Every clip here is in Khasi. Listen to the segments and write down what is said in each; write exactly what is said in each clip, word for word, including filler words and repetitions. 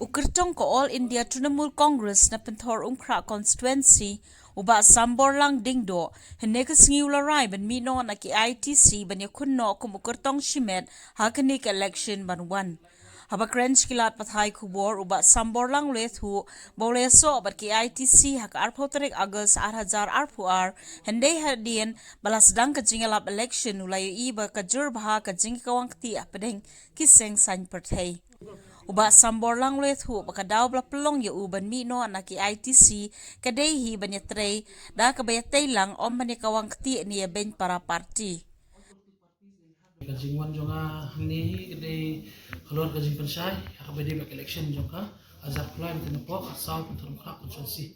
U kyrtong ka All India Trinamool Congress na Pynthorumkhrah Constituency, u Bah Samborlang Diengdoh, hynne ka sngi u la rai ban mih noh na ki I T C ban ïakhun noh kum u kyrtong shimet ha kane ka election ban wan. Haba kren sha ki lad pathai khubor, u Bah Samborlang u la ïathuh ba u la ïasoh bad ki I T C ha ka arphew tarik August ar hajar arphew ar, hynrei hadien ba la sdang ka jingïalap election u la ïohi ba ka jur bha ka jingkawang kti hapdeng ki seng saiñ pyrthei. U Bah Samborlang u la ïathuh ba ka daw ba la pynlong ïa u ban mih noh na ki I T C ka dei hi ban ïatrei da kaba ïatei lang, ym ban ïakawang kti ne ïabeiñ para party. Ka jingwan jong nga hangne hi ka dei halor ka jingpynshai ha kaba ïadei bad ka election jong ka Azar Kulai Mtnapok, South Pynthorumkhrah Constituency.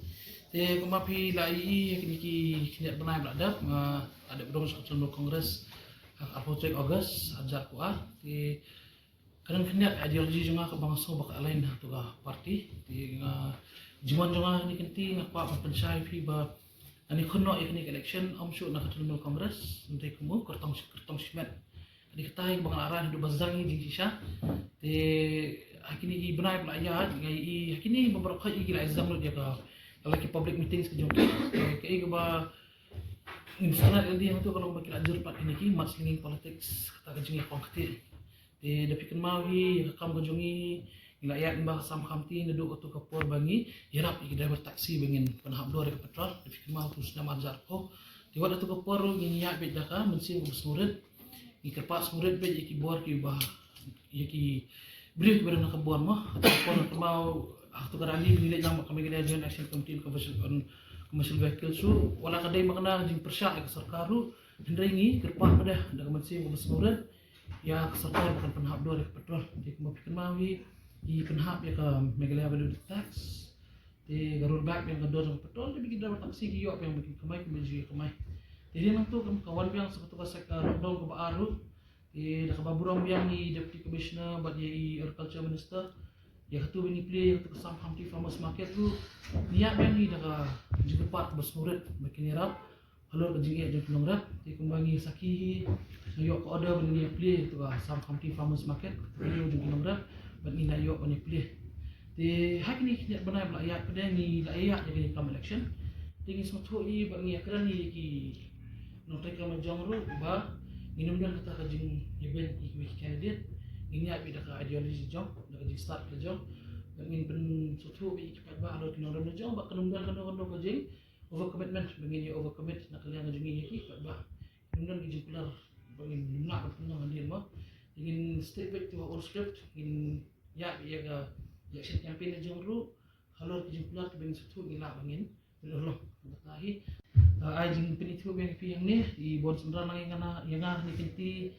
Te kumba phi la ïohi ha kine ki khyndiat bnai ba la dep, nga la dep rung sha ka Trinamool Congress ha ka arphew tarik August ar hajar arphew ar. Te ka dang khyndiat ideology jong nga kaba nga sngew ba ka align ha kato ka party. Te nga, jingwan jong nga hangne kynti nga kwah ban pynshai phi ba ngan ïakhun noh ïa kane ka election ym shuh na ka Trinamool Congress, hynrei kum u kyrtong, kyrtong shimet. Ka dei kata hi kaba nga la rai naduh ba sdang hi jingshisha. Te ha kine ki bnai ba la ïaid, nga ïohi ha kine ba baroh khoit ki la ïasdang lut ïa ka, la ki public meetings ka jong ki. Te kaei kaba ngim sngewthuh ïa lade hangto ka long ba ki la jur pat kine ki mudslinging politics, kata ka jingïakawang kti. Te da phi kynmaw hi ïa ka kam ka jong ngi, ngi la ïaid lyngba ka Sam Khamti naduh kato ka por ba ngi ïarap ïa ki driver taxi ba ngin pynhap dur ïa ka petrol. Da phi kynmaw tu snem ar hajar arphew. Te wat hato ka por ruh ngi ïaid beit da ka mynsiem kaba sngewrit. Ngi kyrpad sngewrit beit ïa ki bor kiba, ïa ki briew kiba don ha ka bor mo. Hato ka por nga kynmaw, hato ka rally ba ngi leit lang bad ka Meghalaya Joint Action Committee, ka Commercial, Commercial Vehicles ruh, wat la ka dei ma kane ka jingpyrshah ïa ka sorkar ruh, hynrei ngi kyrpad pat da ka mynsiem kaba sngewrit ïa ka sorkar ba kan pynhap dur ïa ka petrol. Te kumba phi kynmaw hi, ki pynhap ïa ka Meghalaya Value Added Tax. Te ka rollback biang ka dur jong ka petrol, te ba ki driver taxi ki ïoh biang ba kin kamai, kumba ju ïa kamai. Te hadien nangto ka wan biang sa kato ka sek, ka lockdown kaba ar ruh. Te da kaba burom biang ïa i Deputy Commissioner bad ïa i Agriculture Minister, ïa kato ba ngi plie ïa kato ka Sam Khamti Farmers Market ruh, ngi ïaid biang hi da ka jingkyrpad kaba sngewrit ba kin ïarap halor ka jingeh jong ki nongrep. Te kumba ngi sakhi hi, nga ïoh ka order ban ïa plie ïa kato ka Sam Khamti Farmers Market, kato ka jong ki nongrep, bad ngi la ïoh ban ïa plie. Te ha kine ki khyndiat bnai ba la ïaid pat de ngi la ïaid ïa kane ka kam election. Te ngi sngewthuh hi bad ngi ïakren hi ïa ki nongtrei kam la jong ruh ba ngin ym don kata ka jingïabeiñ ïa kiwei ki candidate. Ngin ïaid beit da ka ideology jong, da ka jingstad ka jong. Bad ngin pynsngewthuh beit ïa ki paidbah halor ki nongrim la jong ba kan ym don kano kano ka jing overcommitment ba ngin ïa overcommit na ka liang ka jong ngi ïa ki paidbah. Ngin ym don ki jingkular ba ngin ym lah ban pynlong hadien mo. Ngin stick back to our old script, ngin ïaid beit ïa ka election campaign la jong ruh halor ki jingkular kiba ngin sngewthuh ngi lah ba ngin pynurlong. Kata hi, ah, ai jingpynithuh biang ïa phi hangne, i Bonsynran lang ïa nga, ïa nga hangne kynti,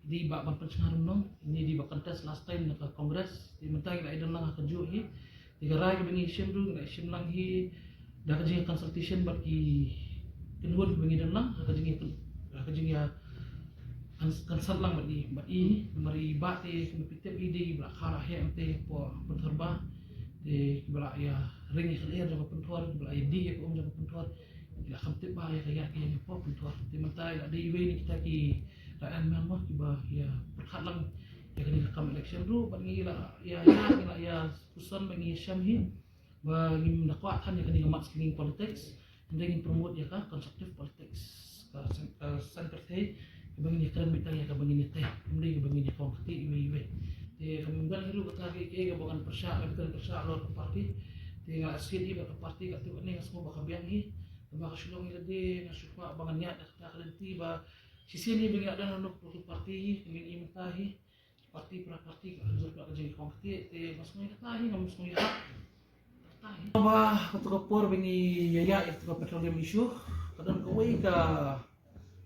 dei ba ban pynsngew rynnom, ine dei ba contest last time na ka Congress, te mynta ngi la ïadon lang ha kajuh hi. Te ka rai kaba ngi shim ruh, ngi la shim lang hi da ka jingconsultation bad ki kynhun kiba ngi don lang, ha ka jingïa, ha ka jingïa kan, kan sat lang bad i, bad i, namar i Bah te kumba phi tip i dei i ba la kha la heh te hapoh Pynthor Bah. Te kiba la ïa ring ïa ka lyer jong ka Pynthor, kiba la ïa dih ïa ka um jong ka Pynthor. Ki la kham tip bha ïa ka ïaid ka ïeng hapoh Pynthor. Te mynta i la dei iwei na kita ki la ïa mem mo kiba ïa pyrkhat lang ïa kane ka kam election ruh bad ngi la ïa, ïa, ngi la ïa puson bad ngi ïa shem hi. Ba ngim da kwah than ïa kane ka mudslinging politics, hynrei ngin promote ïa ka constructive politics. Ka seng, ka seng pyrthei, kaba ngin ïakren beit tang ïa kaba ngin ïatei, ym dei kaba ngin ïakawang kti iwei iwei. Te kam don hi ruh kata kaei kaei kaba ngan pyrshah, kaba ngan pyrshah halor ka party. Te nga la sngewthuh hi ba ka party katto katne nga sngew ba ka biang hi. Tangba ka shu long hi lade, nga shu kwah ba ngan ïaid da kata ka lynti ba shisien hi ba ngi la don ha une u party hi, ka mih mynta hi. Party para party ka jur ka jingkawang kti, te nga sngew ïa kata hi, ngam sngew ïa kata hi. Ba kato ka por ba ngi ïa ïa ïa kato ka petroleum issue, ka don kawei ka,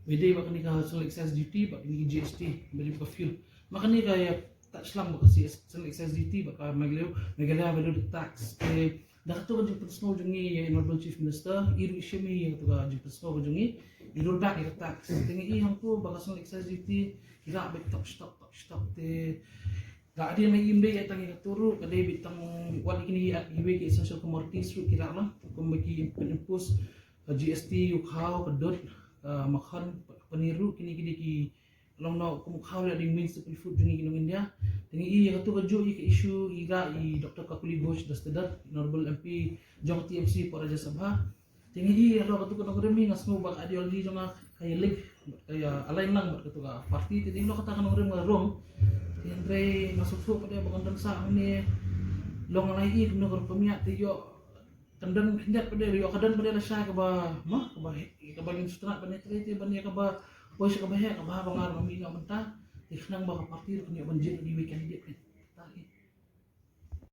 ba dei ba kane ka Central Excise Duty bad kane ka G S T, ba dei ba ka fuel. Ma kane ka ïa touch lang ba ka C S, Central Excise Duty bad ka Meghalaya, Meghalaya Value Added Tax. Te da kato ka jingpynsngew jong ngi ïa Honorable Chief Minister, i ruh i shim ïa kato ka jingpynsngew jong ngi, i roll back ïa ka tax. Te ngi i hangto ba ka Central Excise Duty ki rah beit top stock, top stock te. Ka dei ma i ym dei ïa tang ïa kato ruh, ka dei beit tang wat ïa kine ïa iwei ki essential commodities ruh ki rah lang. Kumba ki impose ka G S T ïa u khaw, ka dud, ka makhon, ka paneer ruh, kine ki dei ki long noh kum u khaw, la dei main staple food jong ngi ki nong India. Te ngi i ïa katu kajuh i ka issue i rah i Doctor Kakuli Ghosh da Stedar, Honorable M P jong T M C por Rajya Sabha. Te ngi i halor katu ka nongrim, nga sngew ba ka ideology jong nga ka ïa link, ka ïa align lang bad katu ka party, te dei halor kata ka nongrim nga rung. Te hynrei nga sngewthuh pat de ba kan dang sah mynne long nga i kumno ka rukom ïa te ïoh kan dang khyndiat pat de ïoh ka dang pat de la sha kaba ma kaba kaba ngin sutrat ban ïa trei te ban ïa kaba poi sha kaba heh kaba ha ba nga rung mi nga mynta. Te khnang ba ka party kan ïoh ban jied ni weekend dia.